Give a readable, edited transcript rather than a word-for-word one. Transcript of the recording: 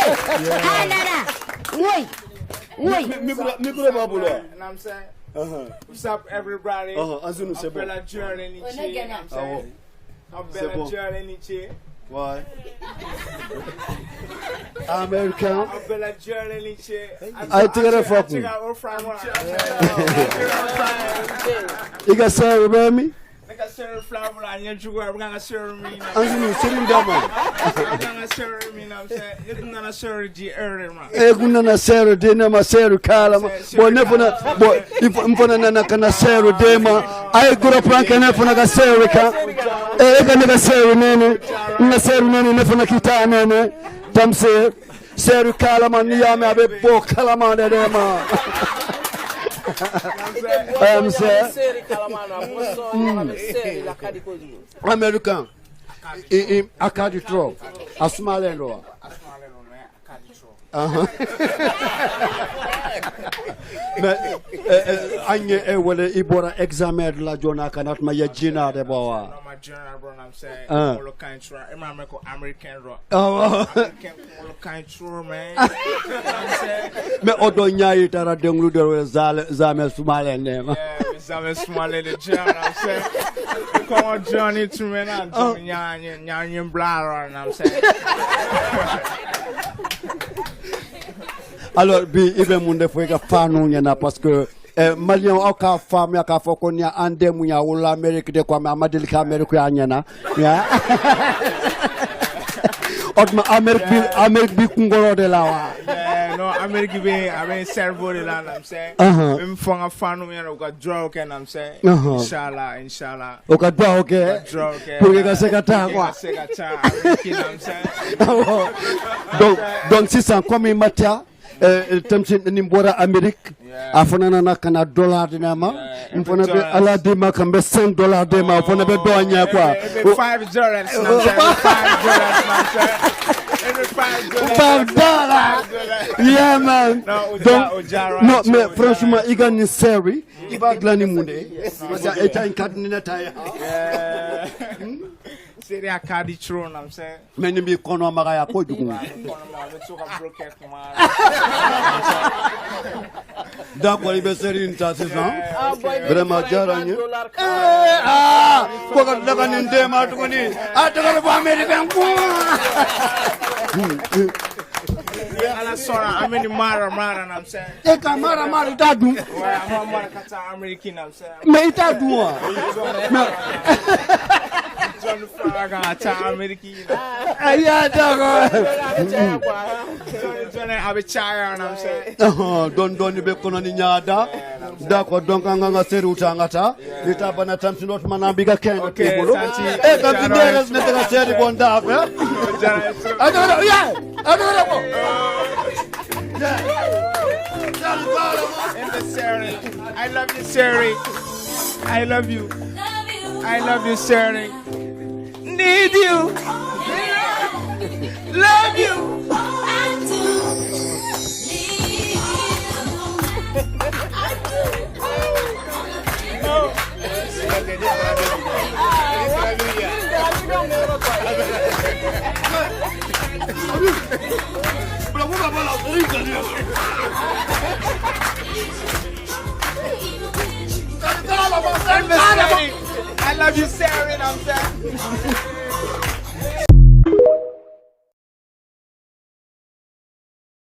Ah nana. Oui. Oui. Micro, micro b'a bolo wa? You know what I'm saying? What's up, everybody? Anzunu, c'est bon. Bella Journey, On est gagnant. Awɔ. C'est Bella bon. Journey, Ouais. Américain. Bella Journey, A ye tɛgɛrɛ fɔ a kun. I ka sɛri bɛ min? Anzunu, seri in d'a ma. E kun nana sɛri di ne ma, sɛri kala ma. Bon, ne fana, bon, n fana nana ka na sɛri d'e ma. A ye gros plan kɛ ne fana ka sɛri kan. E ka ne ka sɛri nɛnɛ. N ka sɛri nɛnɛ, ne fana k'i ta nɛnɛ. Tamsir, sɛri kalama, n'i y'a mɛn a bɛ bɔ kalama de dɛ ma. Seri kalama na boisson ɲagami seri la ka di kojugu. Américain. I a ka di trop. A sumalen don wa? Ahan. Mais an ye e wele, i bɔra examen de la joona ka na tuma ye jina de bɔ wa? Awɔ. Mais o don ɲa i taara dengulu dɔ wele zamɛ sumalen de ma. Zamɛ sumalen de diyan, you know what I'm saying? Kɔngɔ jɔnni tun bɛ na ɲa bila yɔrɔ, you know what I'm saying? Alors bi i bɛ mun de fɔ i ka fanu ɲɛna? Parce que maliyɛnw, aw k'a faamuya k'a fɔ ko ni an den mun ye, a wolola Amérique de quoi, mais a ma deli ka Amérique y'a ɲɛna. O tuma Amérique bi, Amérique bi kunkolo de la wa? Yeah, non, Amérique bɛ a bɛ cerveau de la, you know what I'm saying? Uh-huh. N bɛ fɔ n ka fanu ɲɛna, u ka duwawu kɛ, you know what I'm saying? Inshallah, inshallah. O ka duwawu kɛ Duwawu kɛ. Pour que ka se ka taa quoi. Ka se ka taa Amérique, you know what I'm saying? Awɔ. Donc sisan, comme i ma taa Tamsir nin bɔra Amérique, a fana nana ka na dollar di ne ma. N fana bɛ Ala di ma ka n bɛ 5 dollars di ma, o fana bɛ dɔ ɲɛ quoi. Every $5, you know what I'm saying? $5, you know what I'm saying? Every $5. $5. Yeah, man. Non, Donc, o diyara non, n ye, mais o diyara. Franchement, i ka nin seri, i b'a dilan ni mun de ye? Parce que e ta in ka di ni ne ta ye. Yeah. Seri a ka di trop, you know what I'm saying? Mais nin b'i kɔnɔ magaya kojugu. Kɔnɔ ma, a bɛ to ka bro kɛ kuma. D'accord, i bɛ seri in ta sisan. Ah, boy, ne Vraiment, fana diyara i n ye. ma dollar Eh, ah, ko ka tila ka nin d'e ma tuguni. A tɛgɛ bɔ américain kun. Ala sɔnna, an bɛ nin mara mara, you know what I'm saying? E ka mara mara, i t'a dun. Ouais, an b'a mara ka taa Amérique, you know what I'm saying? Mais i t'a dun wa? Jɔnni fara kan ka taa Amérique, you know? Ayi, d'accord. Caya quoi. Jɔnni jɔnni a bɛ caya, you know what I'm saying? Ɔhɔn, dɔɔni dɔɔni bɛ kɔnɔ ni ɲaga. D'accord, donc an kan ka seriw ta, an ka taa ni taa bana. Tamsir, o tuma n'an b'i ka kɛn Ok, de t'e bolo. Santi. E Tamsir, ne yɛrɛ ne tɛ ka seri bɔ n da fɛ. O diyara n ye trop. A tɛgɛ ye, a tɛgɛ bɔ. In the Seri. I love you, Seri. I love you. I love you, Seri. Need you. Love you. In the Seri. I love you, Seri. I'm saying.